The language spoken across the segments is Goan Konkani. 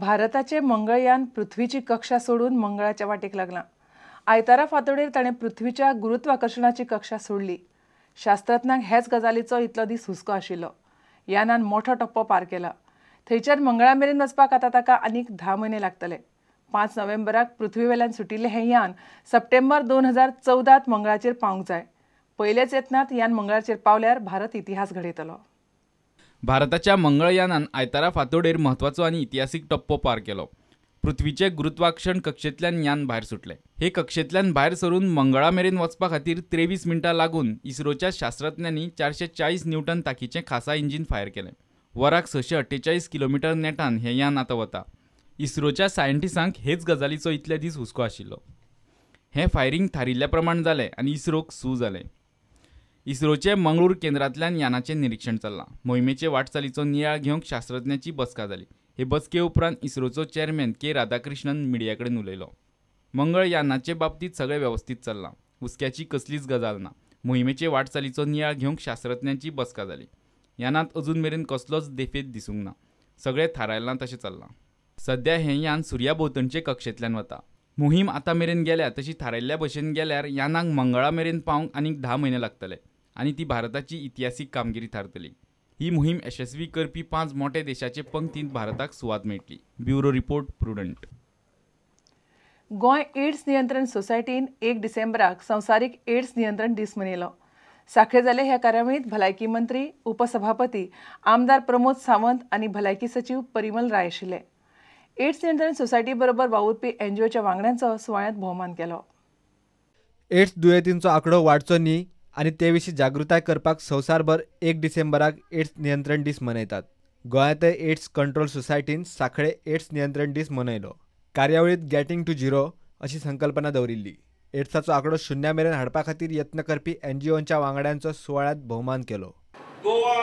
भारताचे मंगळयान पृथ्वीची कक्षा सोडून मंगळाच्या वाटेक लागलां. आयतारा फांतोडेर ताणें पृथ्वीच्या गुरुत्वाकर्शणाची कक्षा सोडली. शास्त्रज्ञांक हेच गजालीचो इतलो दीस हुस्को आशिल्लो. यानान मोठो टप्पो पार केला. थंयच्यान मंगळा मेरेन वचपाक आतां ताका आनीक 10 म्हयने लागतले. 5 नोव्हेंबराक पृथ्वीवेल्यान सुटिल्लें हें यान सप्टेंबर 2014 मंगळाचेर पावंक जाय. पयल्याच यत्नांत यान मंगळाचेर पावल्यार भारत इतिहास घडयतलो. भारताच्या मंगळयानान आयतारा फांतोडेर म्हत्वाचो आनी इतिहासीक टप्पो पार केलो. पृथ्वीचे गुरुत्वाकर्शण कक्षेंतल्यान यान भायर सुटलें. हे कक्षेंतल्यान भायर सरून मंगळा मेरेन वचपा खातीर 23 मिनटां लागून इस्रोच्या शास्त्रज्ञांनी 440 न्यूटन ताकीचें खासा इंजीन फायर केलें. वराक 648 किलोमिटर नेटान हें यान आतां वता. इस्रोच्या सायंटिस्टांक हेच गजालीचो इतले दीस हुस्को आशिल्लो. हें फायरींग थारिल्ल्या प्रमाण जालें आनी इस्रोक सू जालें. इस्रोचे मंगळूर केंद्रांतल्यान यानाचें निरीक्षण चल्लां. मोहिमेचे वाटचालीचो नियाळ घेवंक शास्त्रज्ञांची बसका जाली. हे बसके उपरांत इस्रोचो चेअरमॅन के राधाकृष्णन मिडिया कडेन उलयलो. मंगळ यानाचे बाबतींत सगळें वेवस्थीत चल्लां. हुस्क्याची कसलीच गजाल ना. मोहिमेचे वाटचालीचो नियाळ घेवंक शास्त्रज्ञांची बसका जाली. यानांत अजून मेरेन कसलोच देफेत दिसूंक ना. सगळें थारायलां तशें चल्लां. सद्या हें यान सुर्या भोंवतणचे कक्षेंतल्यान वता. मोहीम आतां मेरेन गेल्या तशी थारायल्ल्या भशेन गेल्यार यानाक मंगळा मेरेन पावंक आनीक 10 म्हयने लागतले आनी ती भारताची इतिहासीक कामगिरी थारतली. ही मोहीम यशस्वी करपी 5 मोठे देशाचे पंक्तींत भारताक सुवात मेळटली. Bureau report, Prudent. Goa AIDS नियंत्रण सोसायटीन 1 डिसेंबराक संवसारीक एड्स नियंत्रण दीस मनयलो. साखळे जाले ह्या कार्यावळींत भलायकी मंत्री, उपसभापती आमदार प्रमोद सावंत आनी भलायकी सचीव परिमल राय आशिल्ले. एड्स नियंत्रण सोसायटी बरोबर वावुरपी एनजीओच्या वांगड्यांचो सुवाळ्यांत भोवमान केलो. एड्स दुयेंतींचो आंकडो वाडचो न्ही आनी ते विशीं जागृताय करपाक संवसारभर 1 डिसेंबराक एड्स नियंत्रण दीस मनयतात. गोंयांतय एड्स कंट्रोल सोसायटीन साखळे एड्स नियंत्रण दीस मनयलो. कार्यावळींत गेटिंग टू झिरो अशी संकल्पना दवरिल्ली. एड्साचो आंकडो शून्या मेरेन हाडपा खातीर यत्न करपी एनजीओच्या वांगड्यांचो सुवाळ्यांत भोवमान केलो. गोवा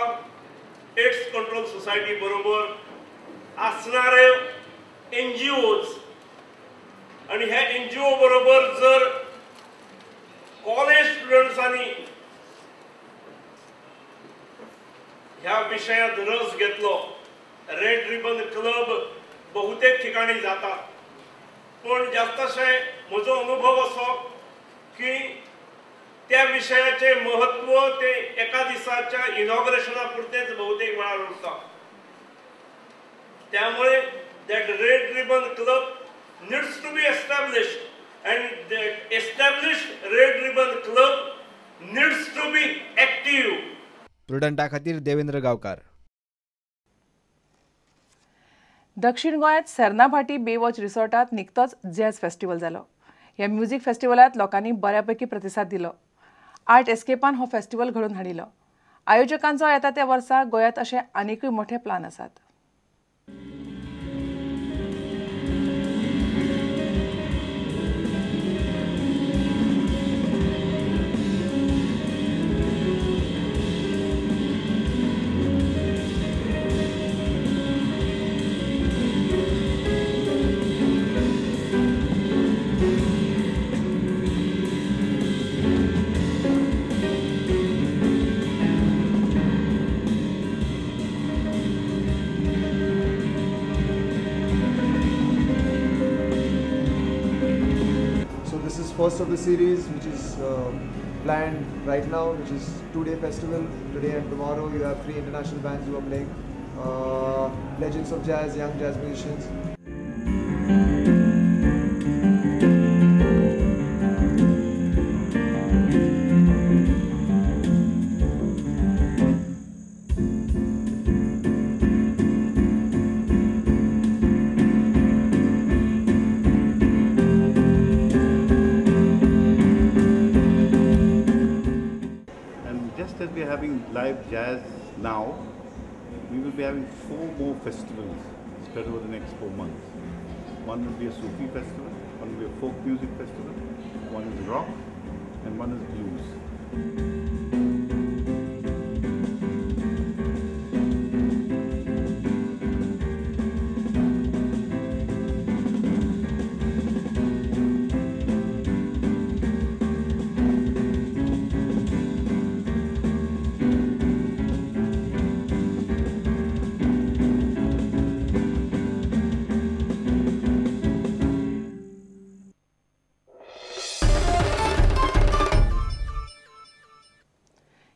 एड्स कंट्रोल सोसायटी बरोबर असणारे एनजीओज आणि ह्या एनजीओ बरोबर जर कॉलेज स्टुडंट्सांनी ह्या विशयात रस घेतलो, रेड रिबन क्लब बहुतेक ठिकाणी जातात, पण जास्तशे म्हजो अनुभव असो की त्या विशयाचे महत्व ते एका दिसाच्या इनॉग्रेशना पुरतेच बहुतेक वेळार उरता. त्यामुळे that red ribbon club needs to be established and that established red ribbon club needs to be active. प्रुडंटा खातीर देवेंद्र गावकार. दक्षिण गोंयांत सेर्नाभाटी बेवॉच रिसॉर्टात निकतोच जॅझ फेस्टिवल जालो. ह्या म्युझिक फेस्टिवलात लोकांनी बऱ्यापैकी प्रतिसाद दिलो. आर्ट एस्केपान हो फेस्टिवल घडोवन हाडिल्लो. आयोजकांचो येता त्या वर्सा गोंयांत अशे आनिकूय मोठे प्लान आसात. First of the series, which is planned right now, which is 2-day festival. Today and tomorrow you have 3 international bands who are playing, legends of jazz, young jazz musicians. Live jazz now, we will be having 4 more festivals spread over the next 4 months. One will be a Sufi festival, one will be a folk music festival, one is rock and one is blues.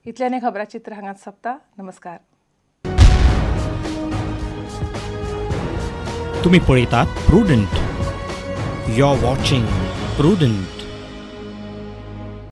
इतल्यान हें खबराचित्र हांगाच सोंपता. नमस्कार. तुम्ही पळयतात Prudent. You are watching Prudent.